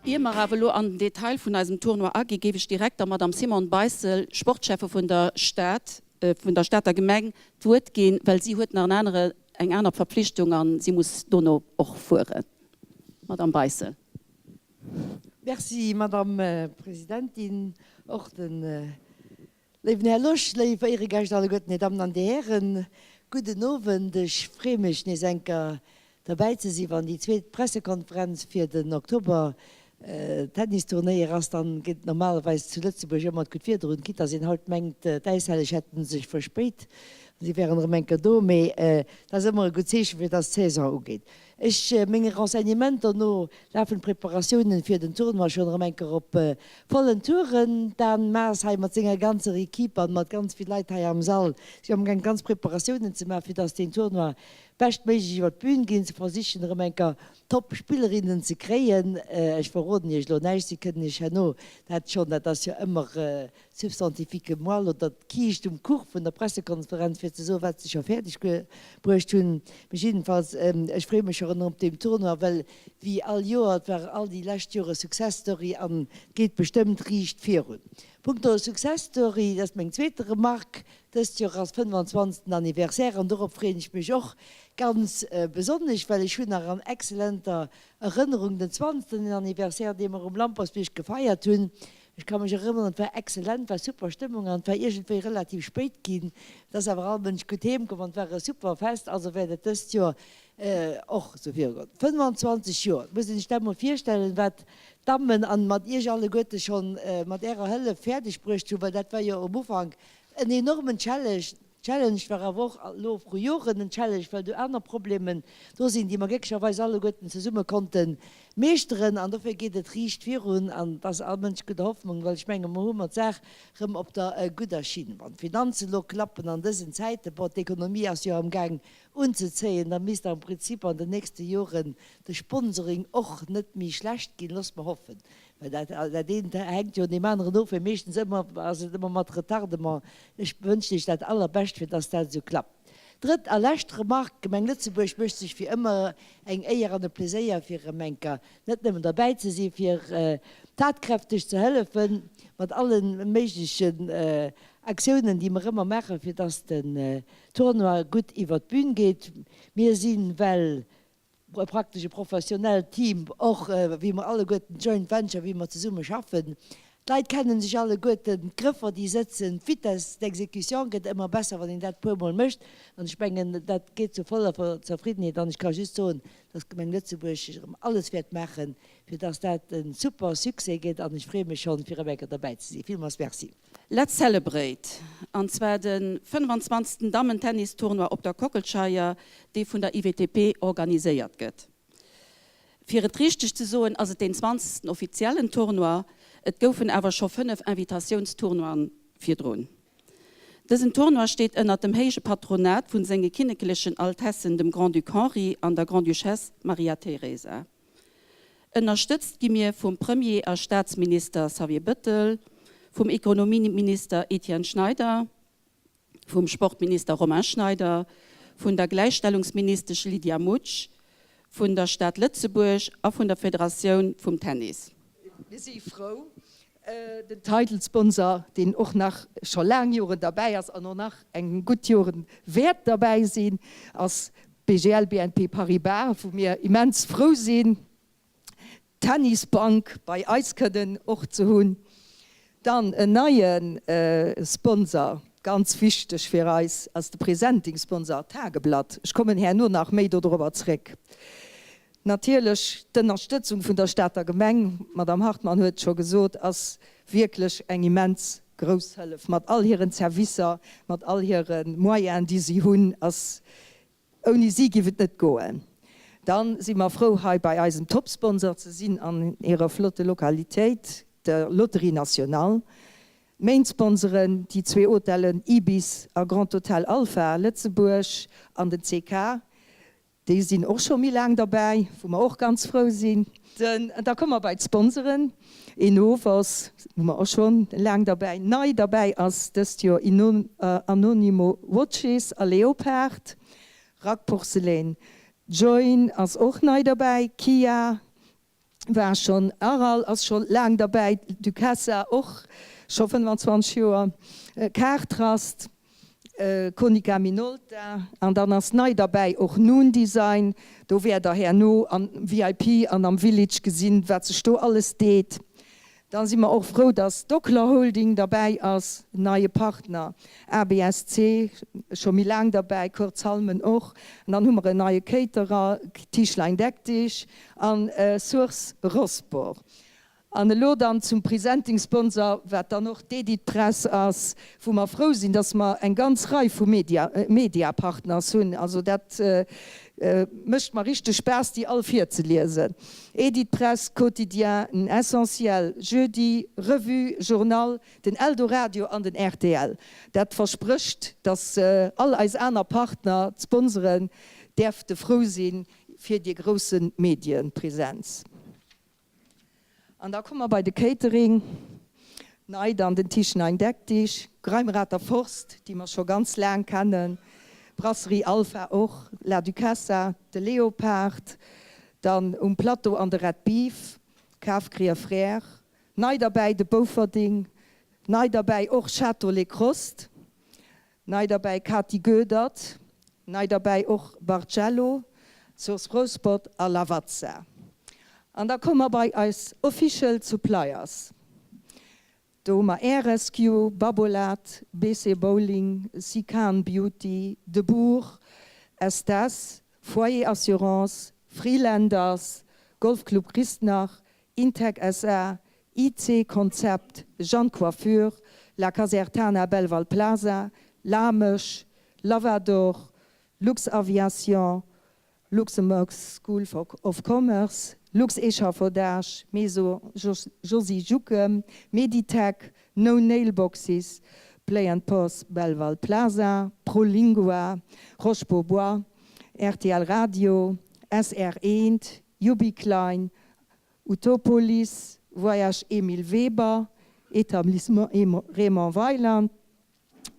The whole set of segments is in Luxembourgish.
Ier mer awer elo an den Detail vun eisem Tournoi agi, géif ech direkt der Madame Simone Beissel, Sportschäffe vun der Stad, vun der Stater Gemeng, d'Wuert ginn, well si huet nach en anere, eng aner Verpflichtung a si muss dono och fueren. Madame Beissel. Merci, Madame Presidentin. Och de Léiwen Här Losch, léif Éieregäscht alleguerten, Dir Dammen an Dir Hären, gudden Owend. Ech freeë mech nees enker derbäi ze sinn, wann déi zweet Pressekonferenz fir den Oktober Tennisturnéier ass. Dann geet normalerweis zu Lëtzebuerg ëmmer d'gutt Wieder un, quitte dass een haut mengt, d'Äishelleg hätten sech verspéit an si wären erëm enker do, mee dat ass ëmmer e gutt Zeechen, fir dass d'Saison ugeet. Ech, menge Renseignementer no, lafen d'Preparatiounen fir den Tournoi schonn erëm eng Kéier op vollen Touren. D'Anne Maas hei mat senger ganzer Equipe an mat ganz vill Leit hei am Sall si amgaang d'ganz Preparatiounen ze maachen, fir dass deen Tournoi beschtméiglech iwwer d'Bühn ginn. Se versichen erëm eng Kéier top Spillerinnen ze kréien. Ech verroden Iech elo näischt, si kënnen Iech herno dat schonn, dat ass jo ëmmer substantifique moelle oder d'Kiischt um Kuch vun der Pressekonferenz, fir ze soen, wat se scho fäerdeg bruecht hunn. Mee jiddefalls, ech freeë mech scho erëm op deem Tournoi, well wéi all Joer, et war all déi lescht Jore Success Story an et geet bestëmmt riicht virun. Punkto Success Story, dat ass meng zweete Remarque, dëst Joer ass 25. Anniversaire an dorop freeën ech mech och ganz besonnesch, well ech hunn nach an excellenter Erënnerung den 20. Anniversaire, dee mer um Lampertsbierg gefeiert hunn. Ech ka mech erënneren, et war excellent, war super Stëmmung an et war iergendwéi relativ spéit ginn. Et ass awer all Mënsch gutt heem komm an et war e super Fest. Also wäert et dëst Joer och esou virugoen. 25 Joer, et muss een sech dat mol virstellen, wat d'Dammen an mat Iech alleguerte schonn mat Ärer Hëllef fäerdeg bruecht hunn, well dat war jo um Ufank en enormen Challenge. Challenge war awer och elo vru Joren en Challenge, well do aner Problemen do sinn, déi mer glécklecherweis alleguerten zesumme konnte meeschteren. An dofir geet et riicht virun an et ass all Mënsch gudder Hoffnung, well ech menge mer hu mer d'Saach erëm op der gudder Schinn. Wann d'Finanzen elo klappen an dësen Zäiten, bon, d'Ekonomie ass jo amgaang unzezéien, da misst am Prinzip an den nächste Joren de Sponsoring och net méi schlecht ginn, loosse mer hoffen. Well dat, dat eent hänkt jo un deem aneren of, mee meeschtens ëmmer ass et ëmmer mat Retardement. Ech wënschen Iech dat Allerbescht, fir dass dat esou klappt. Drëtt a lescht Remarque, D'Gemeng Lëtzebuerg mécht sech wéi ëmmer eng Éier an e Pleséier, fir erëm eng Kéier net nëmmen derbäi ze sinn, fir tatkräfteg ze hëllefen mat alle méiglechen Aktiounen, déi mer ëmmer maachen, fir dass den Tournoi gutt iwwert d'Bün geet. Mir sinn well praktesch e professionellt Team, och wéi mer alleguerten d'Joint Venture, wéi mer zesumme schaffen. D'Leit kennen sech alleguerten, d'Grëffer déi sëtzen, d'Vitesse d'exécution gëtt ëmmer besser, wann een dat e puermol mécht. An ech mengen, dat geet zu voller Zerfriddenheet. An ech ka just soen, dass d'Gemeng Lëtzebuerg erëm alles wäert maachen, fir dass dat e super Succès gëtt. An ech freeë mech schonn, fir erëm eng Kéier derbäi ze sinn. Villmools Merci. Let's celebrate! An zwar de 25. Dammen-Tennis-Tournoi op der Kockelscheier, dee vun der IWTP organiséiert gëtt. Fir et richteg ze soen, ass et deen zwanzegsten offiziellen Tournoi, et goufen awer scho 5 Invitatiounstournoien virdrun. Dësen Tournoi steet ënnert dem héije Patronat vun senge kinneklechen Altessen dem Grand-Duc Henri an der Grand-Duchesse Maria Teresa. Ënnerstëtzt gi mir vum Premier a Staatsminister Xavier Bëttel, vum Ekonomieminister Etienne Schneider, vum Sportminister Romain Schneider, vun der Gläichstellungsministesch Lydia Mutsch, vun der Stad Lëtzebuerg a vun der Federatioun vum Tennis. Mir si frou, den Title Sponsor, deen och nach scho laang Joren derbäi ass an och nach eng gutt Joren wäert derbäi sinn, ass BGL BNP Paribas, wou mir immens frou sinn, d'Tennisbank bei eis kënnen och ze hunn. Dann en neie Sponsor, ganz wichteg fir eis, ass de Presenting Sponsor Tageblatt. Ech kommen herno nach méi dodrober zréck. Natierlech d'Ënnerstëtzung vun der Stater Gemeng, d'Madame Hartmann huet et scho gesot, ass wierklech eng immens grouss Hëllef. Mat all hiren Servicer, mat all hire Moyenen, déi si hunn, ass, ouni si giff et net goen. Da si mer frou, hei bei eisem Topsponsor ze sinn an hirer flotte Lokalitéit, der Loterie Nationale. D'Main-Sponsoren, déi zwee Hotellen Ibis a Grand Hotel Alpha Lëtzebuerg an den CK, Déi sinn och scho méi laang derbäi, wou mer och ganz frou sinn. Da komme mer bei d'Sponsoren. Enovos hu mer och scho laang derbäi. Nei derbäi ass dëst Joer Anonimo Watches a Leopard, Rack Porcelain. Join ass och nei derbäi, Kia. War schonn, Aral ass scho laang derbäi, Duquesa och scho 25 Joer, Cartrust, Konica Minolta an dann ass nei derbäi och Noon Design. Do wäert der herno am VIP an am Village gesinn, wat sech do alles deet. Dann si mer och frou, dass Docler Holding derbäi ass, en neie Partner, ABSC scho méi laang derbäi, Kurt Salmen och. An dann hu mer en neie Caterer, Tischlein deck dich an Source Rosport. An elo dann zum Presenting Sponsor, wat dann och d'Editpress ass, wou mer frou sinn, dass mer eng ganz Rei vu Media, Mediapartners hunn. Also dat mécht mer richteg Spaass, déi all virzeliesen. Editpress, Quotidien, n Essentiel, Jeudi, Revue, Journal, den Eldoradio an den rtl. Dat versprécht, dass all eis aner Partner, d'Sponsoren, däerfte frou si fir déi grousse Medienpräsenz. An da komme mer bei de Catering, nei dann den Tischnein Deck dich, Greimerater Forst, déi mer scho ganz laang kennen, Brasserie Alpha och, La Duchessa, de Leopard, dann um Plateau an de Red Beef, Cave Krier Frères, nei derbäi de Bouferding, nei derbäi och Château Les Crostes, Nei derbäi Kati Goedert, nei derbäi och Bargello, Source Rouspert a Lavazza. An da komme mer bei eis Official Suppliers. Do hu mer Air Rescue, Babolat, BC Bowling, Sican Beauty, De Boer, Estes, Foyer Assurance, Freelanders, Golf Club Christnach, Intec SA, IC Concept, Jeanne Coiffure, La Casertana Belval Plaza, Lamesch, Lavador, Luxaviation, Luxembourg School of Commerce, Luxéchafaudage, Maison Josy Juckem, Meditech, No Nail Boxes, Play and Pause Belval Plaza, Prolingua, Roche Bobois, rtl Radio, SR Eent, Ubicline, Utopolis, Voyage Emile Weber, Etablissement Raymond Weiland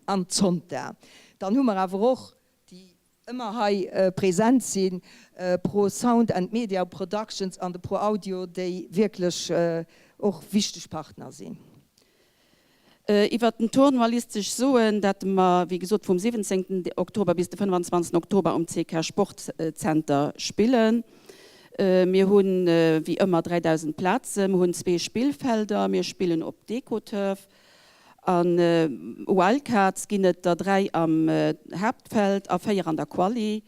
an Zonta. Dann hu mer awer och, déi ëmmer hei present sinn, Pro Sound and Media Productions an de Pro Audio, déi wierklech och wichteg Partner sinn. Iwwert den Tournoi lisst sech soen, dat mer, wéi gesot, vum 17 Oktober bis de 25 Oktober um CK Sport Center spillen. Mir hunn, wéi ëmmer, 3.000 Plazen, mer hunn zwee Spillfelder, mir spillen op Decoturf a Wildcards ginn et der 3 am Haaptfeld a 4 an der Quali.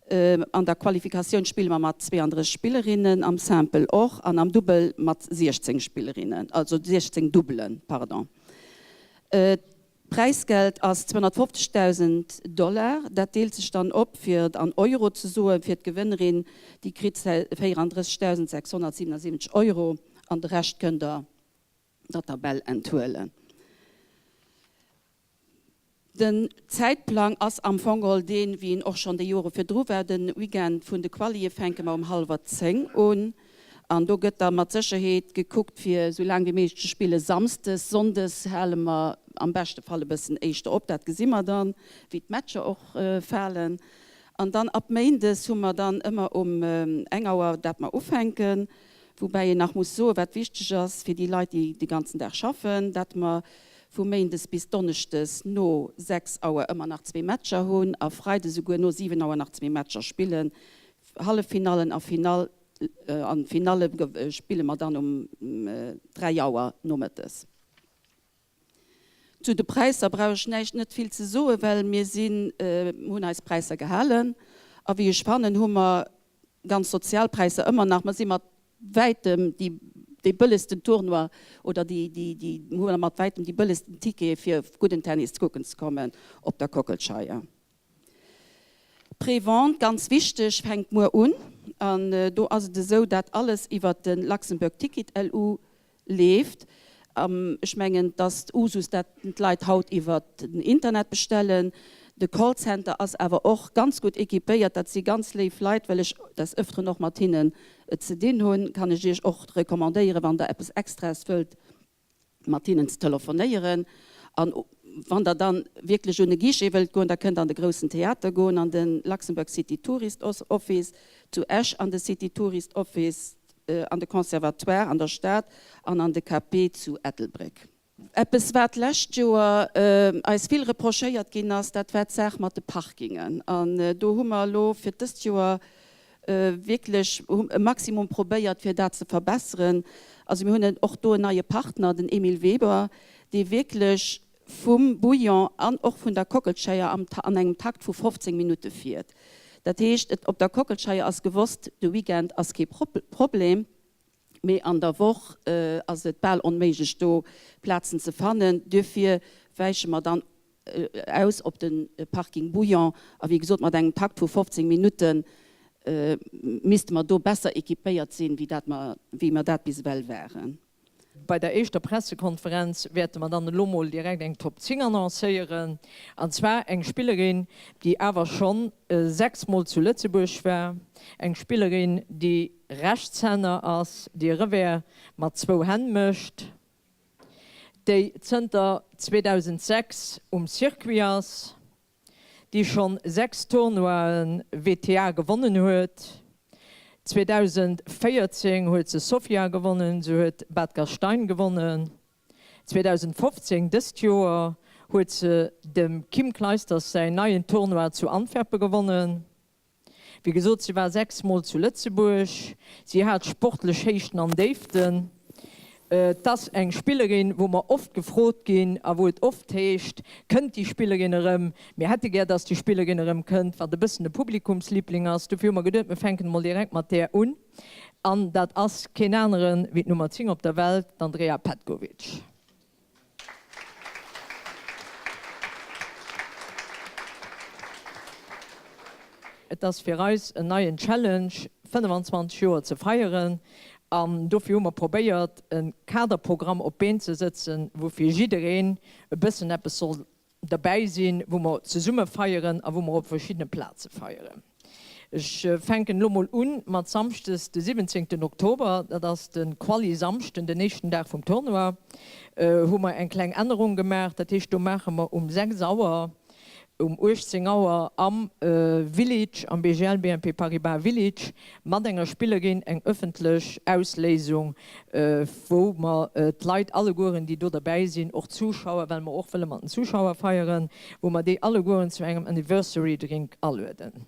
An der Qualifikatioun spille mer mat 32 Spillerinnen, am Simple och an am Dubbel mat 16 Spillerinnen, also 16 Dubbelen, pardon. D'Präisgeld ass 250.000 Dollar. Dat deelt sech dann op, fir et an Euro ze soen, fir d'Gewënnerin, déi kritt 34.677 Euro an de Rescht kënnt der der Tabell enthuelen. Den Zäitplang ass am Fong geholl deen, wéi en och schonn déi Jore virdru war. De Weekend vun de Qualië fänke mer um hallwer 10 un an do gëtt da mat Sécherheet gekuckt, fir esou laang wéi méiglech ze spillen. Samsdes, Sonndes hale mer am beschte Fall e bëssen éischter op, dat gesi mer dann, wéi d'Matcher och falen. An dann ab Méindes hu mer dann ëmmer um eng Auer, dat mer ufänken, woubäi een nach muss soen, wat wichteg ass fir déi Leit, déi de ganzen Dag schaffen, dat mer vu Méindes bis Donneschdes no 6 Auer ëmmer nach zwee Matcher hunn a Freides esouguer no 7 Auer nach zwee Matcher spillen. Halleffinallen a Finall an Finalle spille mer dann um 3 Auer nomëttes. Zu de Präisser brauch ech näischt net vill ze soen, well mir sinn hunn eis Präisser gehalen a wéi ech fannen hu mer ganz sozial Präisser ëmmer nach. Mer si mat wäitem déi dee bëllegsten Tournoi oder déi déi déi hu mat wäitem déi bëllegsten Tickete fir gudden Tennis kucken ze kommen op der Kockelscheier. D'Prévente, ganz wichteg, fänkt muer un an do ass et esou, dat alles iwwert de Luxembourg Ticket LU leeft. Ech mengen, et ass Usus, dat d'Leit haut iwwer den Internet bestellen. De Callcenter ass awer och ganz gutt équipéiert. Dat si ganz léif Leit, well ech des Ëfteren och mat hinnen ze dinn hunn, kann ech Iech och recommandéieren, wann Der eppes Extraes wëllt, mat hinnen ze telefonéieren. An wann Der dann wierklech un e Guichet wëllt goen, da kënnt Der an de groussen Theater goen, an de Luxembourg City Tourist Office zu Esch an de City Tourist Office. an de Conservatoire an der Stad an an de KP zu Ettelbréck. Eppes wat d'lescht Joer eis vill reprochéiert ginn ass, dat war d'Saach mat de Parkingen. An do hu mer elo fir dëst Joer wierklech e Maximum probéiert fir dat ze verbesseren. Also mir hunn och do en neie Partner, den Emile Weber, dee wierklech vum Bouillon an och vun der Kockelscheier an engem Takt vu 15 Minutte fiert. Dat heescht, et op der Kockelscheier ass gewosst, de Weekend ass kee Problem. Mee an der Woch ass et bal onméiglech do Plazen ze fannen. Duerfir wäiche mer dann aus op de Parking Bouillon. A wéi gesot, mat engem Takt vu 15 Minutte misste mer do besser équipéiert sinn, wéi dat mer, wéi mer dat bis ewell waren. Bei der éischter Pressekonferenz wäerte mer dann elo mol direkt eng Top 10 annoncéieren. An zwar eng Spillerin, déi awer schonn 6 mol zu Lëtzebuerg war, eng Spillerin, déi Rechtshänner ass, déi e Revers mat zwou Hänn mécht, déi zënter 2006 um Circuit ass, déi schonn 6 Tournoien WTA gewonnen huet. 2014 huet se Sofia gewonnen, se huet Bad Gastein gewonnen. 2015, dëst Joer, huet se dem Kim Clijsters säin neien Tournoi zu Antwerpen gewonnen. Wéi gesot, si war 6 Mol zu Lëtzebuerg. Si hat sportlech Héichten an Déiften. Et ass eng Spillerin, wou mer oft gefrot ginn a wou et oft heescht, Kënnt déi Spillerin erëm? Mir hätte gär, dass déi Spillerin erëm kënnt, wat e bëssen e Publikumsliebling ass. Dofir hu mer geduet, mir fänken emol direkt mat där un. An dat ass keen anere wéi d'Nummer 10 op der Welt, d'Andrea Petkovic. Et ass fir eis en neien Challenge, 25 Joer ze feieren. An dofir hu mer probéiert, e Kaderprogramm op d'Been ze sëtzen, wou fir jiddereen e bëssen eppes soll derbäi sinn, wou mer zesumme feieren a wou mer op verschiddene Plaze feieren. Ech fänken elo mol un mat Samschdes de 17 Oktober, dat ass de Quali-Samschden, den éischten Dag vum Tournoi, hu mer eng kleng Ännerung gemaach. Dat heescht, do maache mer um 6 Auer, um 18 Auer am Village, am BGL BNP Paribas Village, mat enger Spillerin eng ëffentlech Ausléisung, wou mer d'Leit allegueren, déi do derbäi sinn, och d'Zuschauer, well mer och wëlle mat den Zuschauer feieren, wou mer déi allegueren zu engem Anniversary Drink alueden.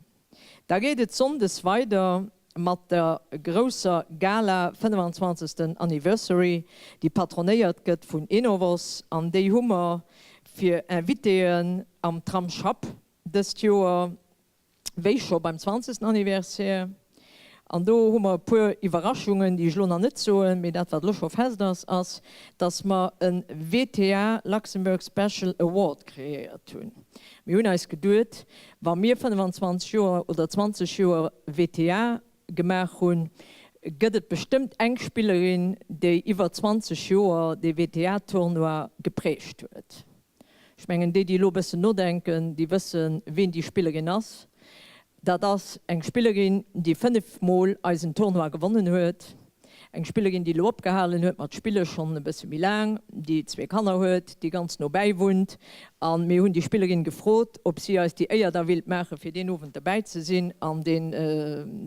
Da geet et sonndes weider mat der grousser Gala 25. Anniversary, déi patronéiert gëtt vun Enovos, an déi hu mer fir Invitéen am Tramsschapp dëst Joer. wéi scho beim zwanzegsten Anniversaire. An do hu mer e puer Iwwerraschungen, déi ech elo nach net soen, mee dat wat elo scho fest ass, ass, dass mer e WTA Luxembourg Special Award kreéiert hunn. Mir hunn eis geduet, wa mir 25 Joer oder 20 Joer WTA gemaach hunn, gëtt et bestëmmt eng Spillerin, déi iwwer 20 Joer dee WTA-Tournoi geprägt huet. Ech mengen, déi, déi elo e bëssen nodenken, déi wëssen, wien déi Spillerin ass. Dat ass eng Spillerin, déi fënnefmol eisen Tournoi gewonnen huet, eng Spillerin, déi elo opgehalen huet mat spille schonn e bësse méi laang, déi zwee Kanner huet, déi ganz no bäi wunnt. A mir hunn déi Spillerin gefrot, ob si eis déi Éier da wéilt maachen, fir deen Owend derbäi ze sinn an deen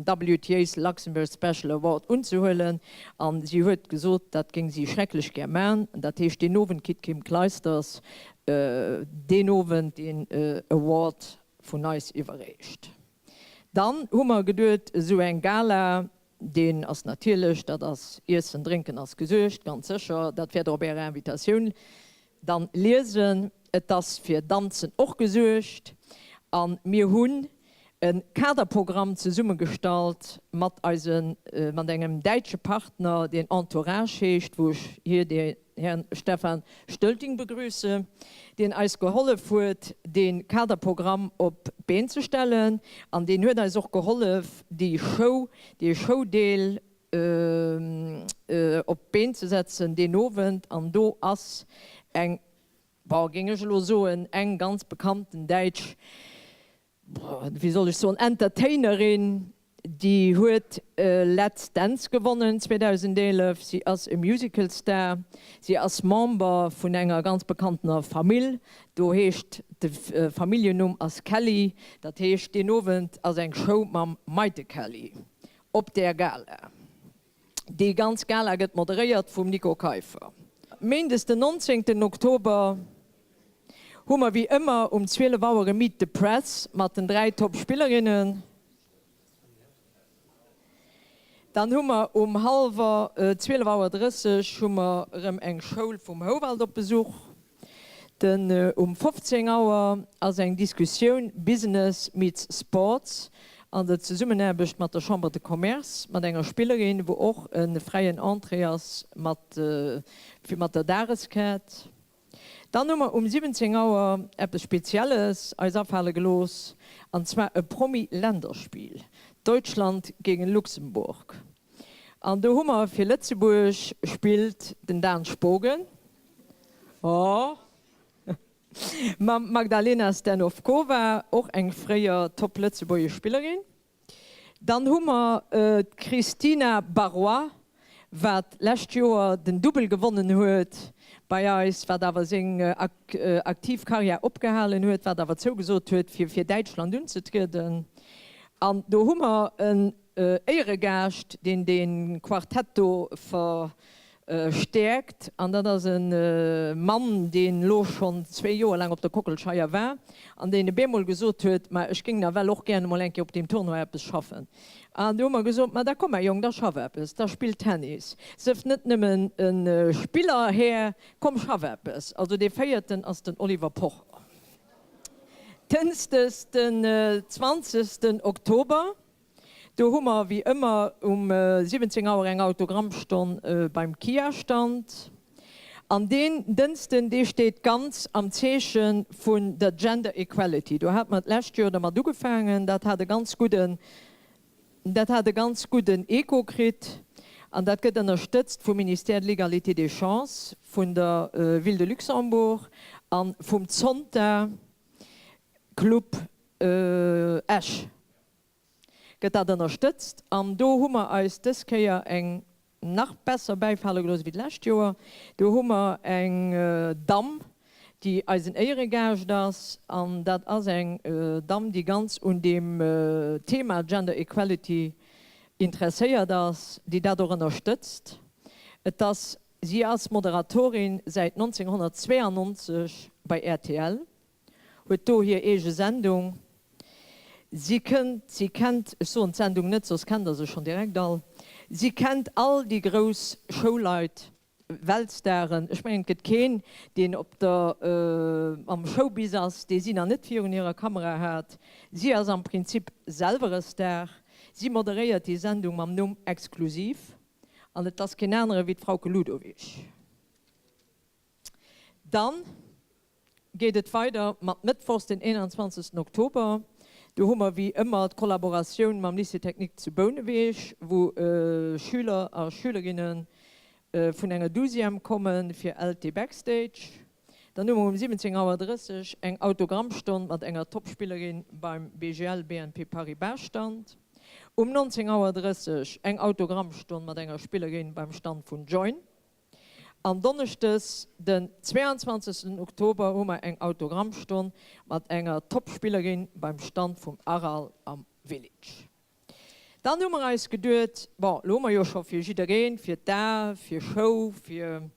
WTA's Luxembourg Special Award unzehuelen. An si huet gesot, dat géing si schrecklech gär man. Dat heescht, deen Owend kritt d'Kim Clijsters deen Owend deen Award vun eis iwwerreecht. Dann hu mer geduet, esou eng Gala, deen ass natierlech, dat ass Iessen, Drénken ass gesuergt, ganz sécher, dat wäert Der op Ärer Invitatioun dann liesen. Et ass fir Danzen och gesuergt a mir hunn e Kaderprogramm zesummegestallt mat eise, mat engem däitsche Partner, deen Entourage heescht, wou ech hier den Här Stefan Stölting begrüße, deen eis gehollef huet, dee Kaderprogramm op d'Been ze stellen an deen huet eis och gehollef, déi Show, dee Showdeel op d'Been ze setzen deen Owend. An do ass eng, bon, géing ech elo soen, eng ganz bekannten däitsch, wéi soll ech soen, Entertainerin, déi huet Let's Dance gewonnen 2011. Si ass e Musicalstar. Si ass Member vun enger ganz bekanntener Famill. Do heescht de Familljennumm ass Kelly. Dat heescht, deen Owend ass eng Show mam Maite Kelly op där Gala. Déi ganz Gala gëtt moderéiert vum Nico Keiffer. Méindes den 19 Oktober hu mer wéi ëmmer um 12 Auer e Meet the Press mat den 3 Top Spillerinnen. Dann hu mer um hallwer 12 Auer 30 hu mer erëm eng Schoul vum Houwald op Besuch. Den um 15 Auer ass eng Diskussioun Business meets Sports an der Zesummenaarbecht mat der Chambre de Commerce mat enger Spillerin, wou och e fräien Entrée ass mat fir mat der Dageskaart. Dann hu mer um 17 Auer eppes Spezielles eis afale gelooss an zwar e Promi-Länderspiel, Deutschland gegen Luxemburg. An do hu mer fir Lëtzebuerg spillt den Dan Spogen, oh, mam Magdalena Sternovkova, och eng fréier top lëtzebuergesch Spillerin. Dann hu mer d'Christina Barrois, wat d'lescht Joer den Dubbel gewonnen huet bei eis, wat awer seng aktiv Karriär opgehalen huet, wat awer zougesot huet fir fir Däitschland unzetrieden. An do hu mer en Éieregaascht, deen dee Quartett do verstäerkt, an dat ass e Mann, deen elo schonn zwee Joer laang op der Kockelscheier war an deen e bemol gesot huet, Ma ech géing nawell och gären emol eng Kéier op deem Tournoi eppes schaffen. An du hu mer gesot, Ma da komm mäi Jong, da schaff eppes, da spill Tennis, sëff net nëmmen e Spillerhär, komm schaff eppes. Also dee véierten ass den Oliver Pocher. Dënschdes den 20 Oktober, do hu mer wéi ëmmer um 17 Auer eng Autogrammstonn beim Kia-Stand. An deen Dënschden, dee steet ganz am Zeeche vun der Gender Equality. Do hate mer d'lescht Joer dermat ugefaangen, dat hat e ganz gudden Dat hat e ganz gudden Echo kritt an dat gëtt ënnerstëtzt vum Ministère de l'Égalité des chances, vun der Ville de Luxembourg a vum Zonta Club Esch gëtt dat ënnerstëtzt. An do hu mer eis dës Kéier eng nach besser bäifale gelooss ewéi d'lescht Joer. Do hu mer eng Damm, déi eisen Éieregaascht ass, an dat ass eng Damm, déi ganz un deem Thema Gender Equality interesséiert ass, déi dat och ënnerstëtzt. Et ass, si ass Moderatorin säit 1992 bei rtl. Huet do hir eege Sendung. Si kënnt, si kennt, ech soen d'Sendung net, soss kennt der se schonn direkt all, si kennt all déi grouss Showleit, Weltstaren. Ech mengen, et gëtt keen, deen op der, am Showbiz ass, dee si nach net virun hirer Kamera hat. Si ass am Prinzip selwer e Star. Si moderéiert déi Sendung mam Numm Exklusiv an et ass keen anere wéi d'Frauke Ludowig. Dann geet et weider mat Mëttwochs den 21 Oktober. Do hu mer wéi ëmmer d'Kollaboratioun mam Lycée Technique zu Bouneweg, wou Schüler a Schülerinne vun enger Douzième komme fir LT Backstage. Dann hu mer um 17 Auer 30 eng Autogrammstonn mat enger Topspillerin beim BGL BNP Paribas Stand. Um 19 Auer 30 eng Autogrammstonn mat enger Spillerin beim Stand vun Join. An Donneschdes den 22 Oktober hu mer eng Autogrammstonn mat enger Top-Spillerin beim Stand vum Aral am Village. Dann hu mer eis geduet, bon, lo hu mer jo scho fir jiddereen, fir d'A, fir Show, fir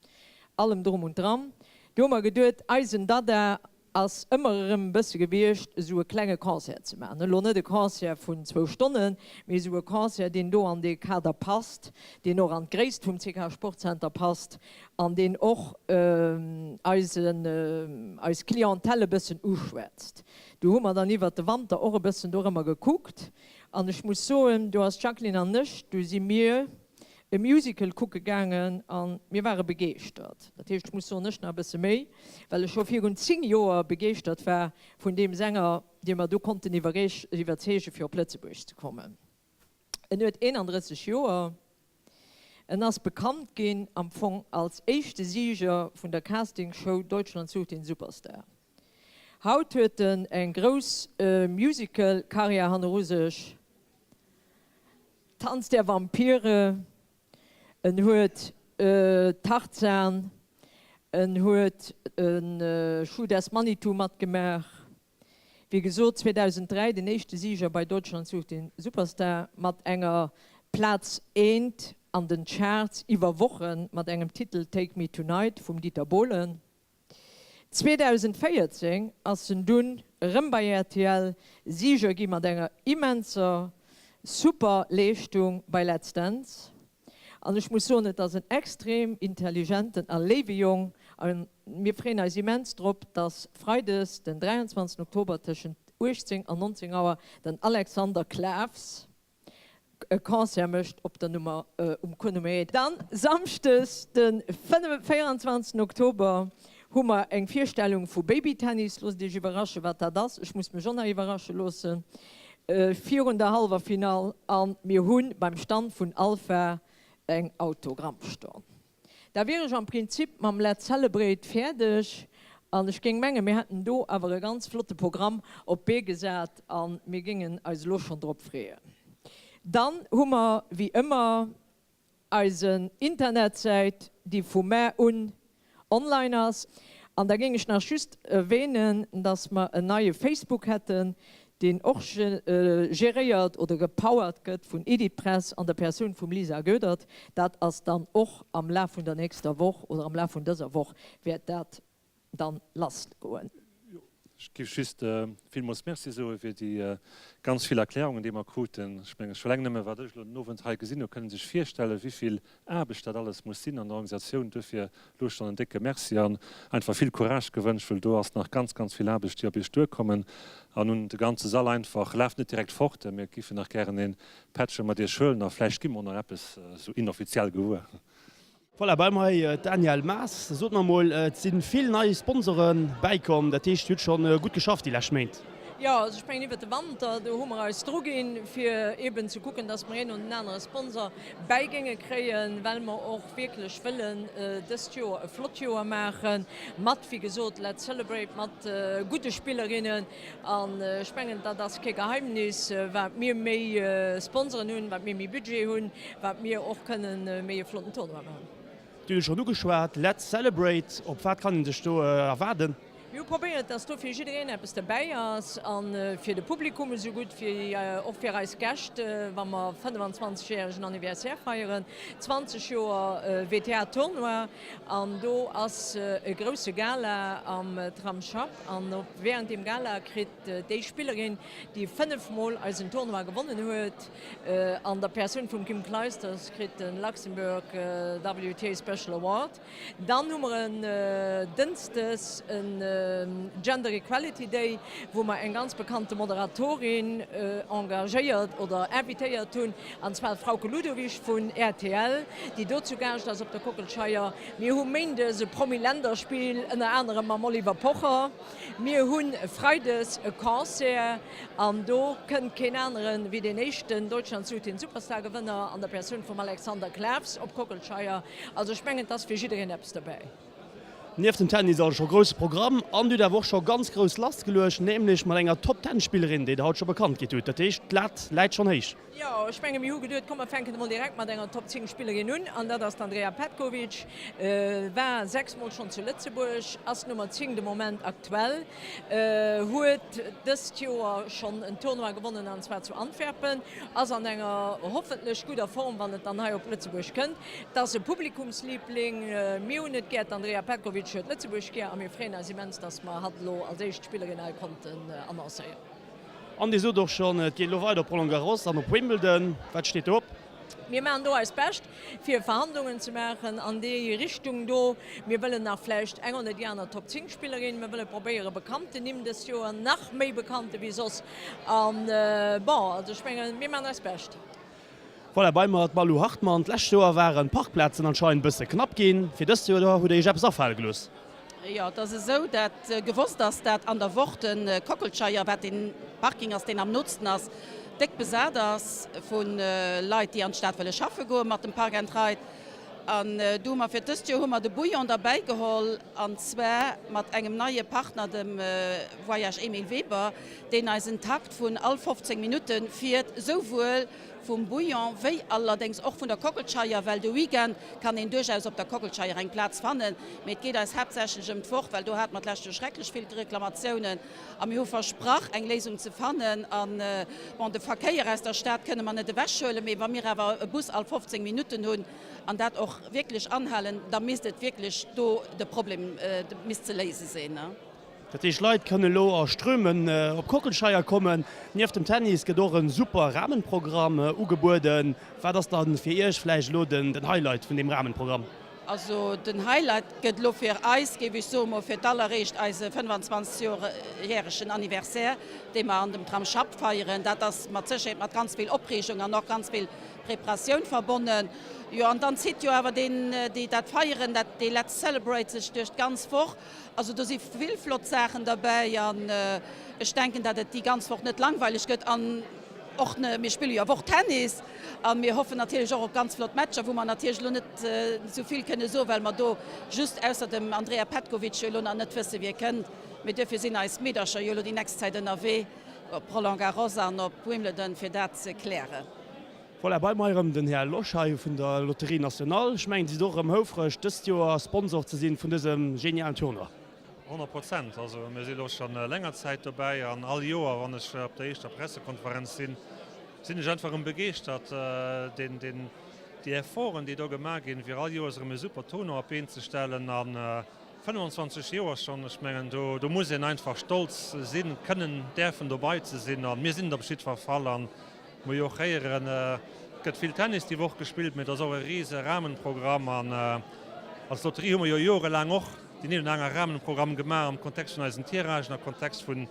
allem drum und dran, du hu mer geduet, eisen Dada Ass ëmmer erëm e bësse gewiescht, esou e klenge Concert ze maachen. Elo net e Concert vun zwou Stonnen, mee esou e Concert, deen do an dee Kader passt, deen och an d'Gréisst vum CK Sportcenter passt an deen och eisen, eis Clientèle e bëssen uschwätzt. Do hu mer dann iwwert de Wanter och e bëssen dorëmmer gekuckt an ech muss soen, do ass d'Jacqueline an ech, do si mir e Musical kucke gaangen a mir ware begeeschtert. Dat heescht, ech muss soen, ech nach e bësse méi, well ech scho virun 10 Joer begeeschtert war vun deem Sänger, dee mer do konnten iwwerzeegen, fir op Lëtzebuerg ze kommen. En huet 31 Joer. En ass bekannt ginn am Fong als éischte Sieger vun der Castingshow Deutschland sucht den Superstar. Haut huet en eng grouss Musical-Karriär hanneru sech. Tanz der Vampire, en huet Tarzan, en huet Schuh des Manitou matgemaach. Wéi gesot 2003 den éischte Sieger bei Deutschland sucht den Superstar mat enger Plaz eent. an den Charts iwwer Woche mat engem Titel Take Me Tonight vum Dieter Bohlen. 2014 ass en dunn erëm bei rtl Sieger gi mat enger immenser super Leeschtung bei Let's Dance. An ech muss soen, et ass en extrem intelligenten a léiwe Jong a mir freeën eis immens drop, dass Freides den 23 Oktober tëschent 18 an 19 Auer den Alexander Klaws e Concert mécht op der Nummer um Cours Nummer 1. Dann Samschdes de 24 Oktober hu mer eng Virstellung vu Babytennis. Loosst iech iwwerraschen, wat dat ass. Ech muss mech och nach iwwerrasche loossen virun der hallwer Finall. A mir hu beim Stand vun Alpha eng Autogrammstonn. Da wier ech am Prinzip mam Let's Celebrate fäerdeg an ech géing mengen, mir hätten do awer e ganz flotte Programm op d'Bee gesat a mir géingen eis elo schonn drop freeën. Dann hu mer wéi ëmmer eisen Internetsäit, déi vu mar un online ass. An da géing ech nach just erwähnen, dass mer en neie Facebook hätten, deen och geréiert oder gepowert gëtt vun Editpress an der Persoun vum Lisa Goedert. Dat ass dann och am Laf vun der nächster Woch oder am Laf vun dëser Woch wäert dat dann lass goen. Jo, ech géif just villmools Merci soe fir déi ganz vill Erklärungen, déi mer kruten. Ech mengen, scho eleng nëmme wat ech elo den Owend hei gesinn hu, kënne sech virstellen, wéi vill Aarbecht dat alles muss sinn an der Organisatioun. Duerfir elo schonn en décke Merci an einfach vill Courage gewënscht, wëll do ass nach ganz, ganz vill Aarbecht, déi op Iech duerkommen. An un de ganze Sall einfach, laaft net direkt fort, mir giffen nach gären ee Pättche mat Iech huelen a vläicht gi mer och nach eppes esou inoffiziell gewuer. Voilà, bei mer hei d'Danièle Maas. Sot mer mol, et si vill nei Sponsore bäikomm, dat heescht Dir hutt scho gutt geschafft déi lescht Méint? Jo, also ech mengen iwwert de Wanter, do hu mer eis druginn, fir eeben ze kucken, dass mer een no den anere Sponsor bäi géinge kréien, well mer och wierklech wëllen dëst Joer e flott Joer maache mat, wéi gesot, Let's Celebrate, mat gudde Spillerinnen. An ech mengen, dat ass kee Geheimnis, wat mir méi Sponsoren hunn, wat mir méi Budget hunn, wat mir och kënnen méi e flotten Tournoi maachen. Dir hutt et schonn ugeschwat, Let's Celebrate, op wat kann ee sech do erwaarden? Mir hu probéiert, dass do fir jiddereen eppes derbäi ass a fir de Publikum esou gutt wéi och fir eis Gäscht, wa mer 25 järegen Anniversaire feieren, 20 Joer WTA Tournoi an do ass e grousse Gala am Tramsschapp an op während deem Gala kritt déi Spillerin, déi 5 mol eisen Tournoi gewonnen huet, an der Persoun vum Kim Clijsters, kritt de Luxembourg WTA Special Award. Dann hu mer en Dënschdes en Gender Equality Day, wou mer eng ganz bekannte Moderatorin engagéiert oder invitéiert hunn, an zwar d'Frauke Ludowig vun rtl, déi do zu Gaascht ass op der Kockelscheier. Mir hu Méindes e Promi-Länderspill, ënner anerem mam Oliver Pocher. Mir hu Freides e Concert an do kënnt keen aneren wéi deen éischten Deutschland sucht den Superstar-Gewënner an der Persoun vum Alexander Klaws op Kockelscheier. Also ech mengen, et ass fir jiddereen eppes dobäi. Nieft dem Tennis also scho grousse Programm an Dir hutt awer och scho ganz grouss lassgeluecht, nämlech mat enger Top Ten Spillerin, déi Der haut scho bekannt gitt hutt. Dat heescht, d'Lat läit schonn héich. Jo, ech menge mir hu geduet, komm mer fänken emol direkt mat enger Top 10 Spillerin un an dat ass d'Andrea Petkovic. War 6 mol schonn zu Lëtzebuerg, ass Nummer 10 de Moment aktuell, huet dëst Joer schonn en Tournoi gewonnen an zwar zu Antwerpen, ass an enger hoffentlech gudder Form wann et dann hei op Lëtzebuerg kënnt. Et ass e Publikumsliebling, mir hunn et gär, d'Andrea Petkovic huet Lëtzebuerg gär a mir freeën eis immens, dass mer hatt elo als éischt Spillerin hei konnten annoncéieren. An Dir sot och schonn, et geet elo weider op Roland Garros an op Wimbledon. Wat steet do op? Mir maachen do eist Bescht, fir Verhandlungen ze maachen an déi Richtung do. Mir wëllen nach vläicht eng oder déi aner Top 10 Spillerin, mir wëlle probéiere bekannten Nimm dëst Joer, nach méi bekannte wéi soss. An bon, also ech mengen, mir maachen eist Bescht. Voilà, bei mer d'Malou Hartmann. D'lescht Joer waren d'Parkplazen anscheinend bësse knapp ginn. Fir dëst Joer hutt der iech eppes afale gelooss. Jo, et ass esou, dat gewosst ass, dat an der Woch de Kockelscheier, wat dee Parking ass, deen am nootsten ass, déck besat ass vu Leit, déi an d'Stad wëlle schaffe goe mat dem Park and Ride. An du hu mer fir dëst Joer hu mer de Bouillon derbäi geholl, an zwar mat engem neie Partner, dem Voyage Emile Weber, deen eis en Takt vun all 15 Minutte fiert, souwuel. Vum Bouillon, wéi allerdéngs och vun der Kockelscheier, well de Weekend kann een duerchaus op der Kockelscheier eng Plaz fannen, mee et geet eis haaptsächlech ëm d'Woch, well do hate mer d'lescht Joer schrecklech vill Reklamatiounen a mir hu versprach eng Léisung ze fannen. An, bon, de Verkéier aus der Stad kënne mer net ewechhuelen, mee wa mir awer e Bus all 15 Minutten hunn an dat och wierklech anhalen, da misst et wierklech do de Problem misst ze léise sinn. Dat heescht, Leit kënnen elo a Strömen op Kockelscheier kommen. Nieft dem Tennis gëtt och e super Rahmenprogramm ugebueden. Wat ass dann fir Iech vläicht elo den Highlight vun deem Rahmenprogramm? Also den Highlight gëtt elo fir eis, géif ech soen, mol fir d'alleréischt eise 25 Joer järegen Anniversaire, dee mer an dem Tram Schapp feieren. Dat ass mat Sécherheet mat ganz vill Opreegung an och ganz vill Preparatioun verbonnen. Jo, an dann zitt jo awer deen, déi dat feieren, dat dee Let's Celebrate sech duerch d'ganz Woch. Also do si vill flott Saachen derbäi an ech denken, datt et déi ganz Woch net langweileg gëtt an och mir spille jo awer och Tennis a mir hoffen natierlech och op ganz flott Matcher, wou mer natierlech elo net esou vill kënne soen, well mer do just ausser dem Andrea Petkovic jo elo nach net wësse wie kënnt. Mee duerfir sinn eis Meedercher jo elo déi nächst Zäit ënnerwee op Roland Garros an op Wimbledon fir dat ze klären. Voilà, bei mer erëm den Här Losch hei vun der Loterie Nationale. Ech mengen, Dir sidd och erëm houfreg, dëst Joer Sponsor ze sinn vun dësem genialen Tournoi. 100%. Also mir si lo scho länger Zäit dobäi an all Joer, wann ech op der éischter Pressekonferenz sinn, sinn ech einfach erëm begeeschtert, deen, deen, déi Efforten, déi do gemaach ginn, fir all Joers erëm e super Tournoi op d'Been ze stellen. A 25 Joer schonn, ech mengen, do, do muss een einfach stolz sinn, kënnen, däerfen dobei ze sinn. A mir sinn et op jiddwer Fall. An Muss jo och héieren, et gëtt vill Tennis déi Woch gespillt, mee et ass och e rise Rahmenprogramm. An als Lotterie hu mer jo jorelaang och deen een oder aner Rahmenprogramm gemaach am Kontext vun eisen Tiragen, am Kontext vun,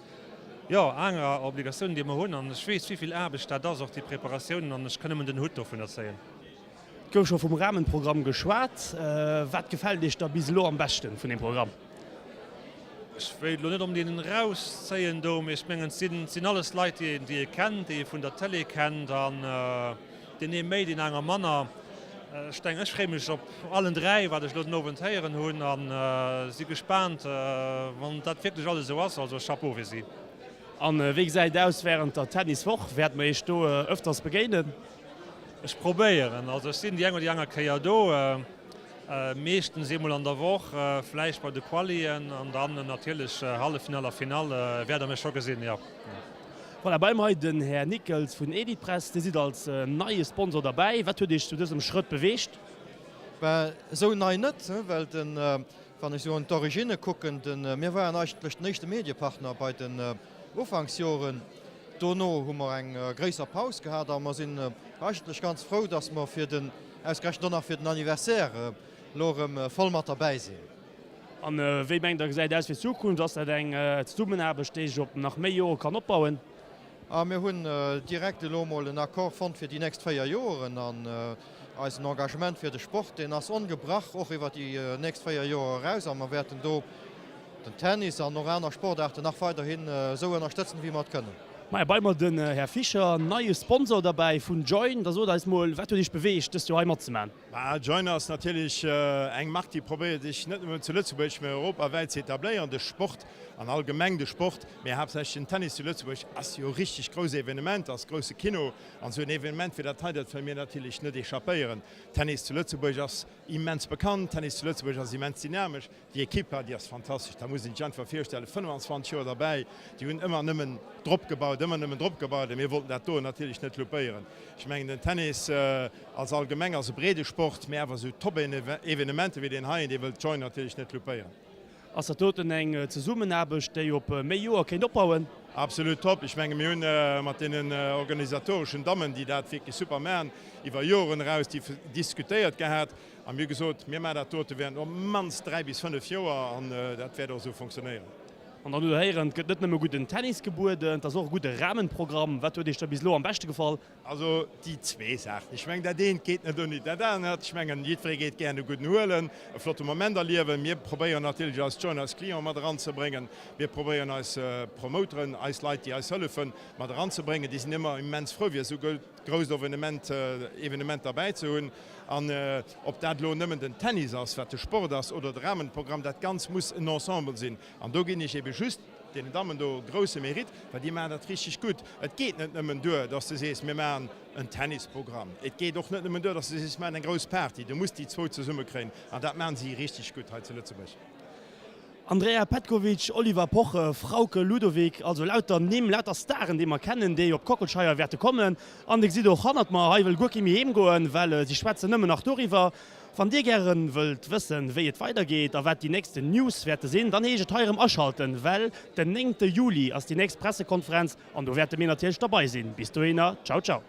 jo, anerer Obligatiounen, déi mer hunn. An ech weess, wéi vill Aarbecht dat ass, och déi Preparatiounen, an ech kann nëmmen den Hutt dovunner zéien. Et gouf scho vum Rahmenprogramm geschwat. Wat gefält Iech da bis elo am beschten vun deem Programm? Ech wéilt elo net om deen erauszéien do, mee ech mengen, et sinn, et sinn alles Leit, déi een, déi ee kennt, déi ee vun der Tëlee kennt an deen ee méi, deen aner manner. Ech denken, ech freeë mech op allen 3, wat ech elo den Owend héieren hunn a si gespaant, wann dat wierklech alles esou ass. Also Chapeau fir si. A wéi gesäit et aus wärend der Tenniswoch? Wäerte mer Iech do ëfters begéinen? Ech probéieren, also ech sinn déi eng oder déi aner Kéier do. Meeschtens eemol an der Woch, vläicht bei de Qualien an dann natierlech Halleffinall a Finall wäert der mech scho gesinn, jo. Voilà, bei mer hei den Här Nickels vun Editpress. Dir sidd als neie Sponsor derbäi. Wat huet Iech zu dësem Schrëtt beweegt? Ben, esou nei net, well den, wann ech esou un d'Originne kucken, den, mir waren eigentlech den éischte Mediepartner bei den Ufanksjoren. Dono hu mer eng gréisser Paus gehat a mer sinn eigentlech ganz frou, dass mer fir den, ausgerechent och nach fir den Anniversaire elo erëm voll mat derbäi sinn. A wéi mengt Der gesäit et aus fir d'Zukunft? Ass dat eng Zesummenaarbecht, déi sech op nach méi Jore kann opbauen? A mir hunn direkt elo emol en Accord fonnt fir déi nächst 4 Joren. An eisen Engagement fir de Sport, deen ass ongebrach och iwwer déi nächst 4 Joer eraus. A mer wäerten do den Tennis an och aner Sportaarten nach weiderhin esou ënnerstëtzen, wéi mer et kënnen. Maja, bei mer den Här Fischer, neie Sponsor derbäi vun Join. Da sot eis mol, wat huet Iech beweegt, dëst Joer hei matzemaachen? Ma Join ass natierlech eng Mark, déi probéiert sech net nëmmen zu Lëtzebuerg, mä europawäit ze etabléieren. De Sport an allgemeng de Sport, mä haaptsächlech den Tennis zu Lëtzebuerg ass jo e richteg grouss Evenement, ass grousse Kino. An esou en Evenement wéi dat hei, dat wëlle mir natierlech net echappéieren. Tennis zu Lëtzebuerg ass immens bekannt, Tennis zu Lëtzebuerg ass immens dynamesch. Déi Equipe, déi ass fantastesch, dat muss een sech einfach virstellen, 25 Joer derbäi, déi hunn ëmmer nëmmen drop gebaut, ëmmer nëmmen drop gebaut a mir wollten dat do natierlech net loupéieren. Ech mengen den Tennis als allgemeng ass e breede Sport, mä awer esou Top-Evenementen wéi deen heien, dee wëllt d'Join natierlech net loupéieren. Ass dat doten eng Zesummenaarbecht, déi op méi Joer kéint opbauen? Absolut top. Ech menge mir hunn mat deenen organisatoreschen Dammen, déi dat wierklech super maachen, iwwer Joren eraus diskutéiert gehat. A mir hu gesot, mir maachen dat dote während op d'mannst 3 bis 5 Joer an dat wäert och esou fonctionnéieren. An dann hutt Der héieren, et gëtt net nëmme gudden Tennis gebueden, et ass och e gudde Rahmenprogramm. Wat huet Iech da bis elo am beschte gefall? Also déi zwee Saachen. Ech mengen, dat eent geet net ouni dat anert. Ech mengen, jiddweree geet gären e gudden huelen, e flotte Moment erliewen. Mir probéieren natierlech eis Join, eis Clienten mat eranzebréngen. Mir probéieren eis Promoteren, eis Leit, déi eis hëllefen, mat eranzebréngen. Déi sinn ëmmer immens frou, fir esou grousst Evenement, Evenement derbäi ze hunn. An ob dat elo nëmmen den Tennis ass, wat de Sport ass, oder de Rahmenprogramm, dat Ganz muss en Ensemble sinn. An do ginn ech ebe just. Deenen Dammen do grousse Mérite, well déi maachen dat richteg gutt. Et geet net nëmmen duer, dass de sees, mir maachen en Tennisprogramm. Et geet och net nëmmen duer, dass de sees, mir maachen eng grouss Party. Du muss déi zwou zesummekréien an dat maachen si richteg gutt hei zu Lëtzebuerg. Andrea Petkovic, Oliver Poche, Frauke Ludowig, also lauter Nimm, lauter Staren, déi mer kennen, déi op d'Kockelscheier wäerte kommen. An Dir gesitt och hannert mer, hei wëll guer kee méi heem goen, well si schwätzen nëmmen nach doriwwer. Wann Dir gäre wëllt wëssen, wéi et weidergeet a wat déi nächsten News wäerte sinn, dann heescht et hei erëm aschalten, well den 9 Juli ass déi nächst Pressekonferenz an do wäerte mir natierlech derbei sinn. Bis dohinner, ciao ciao.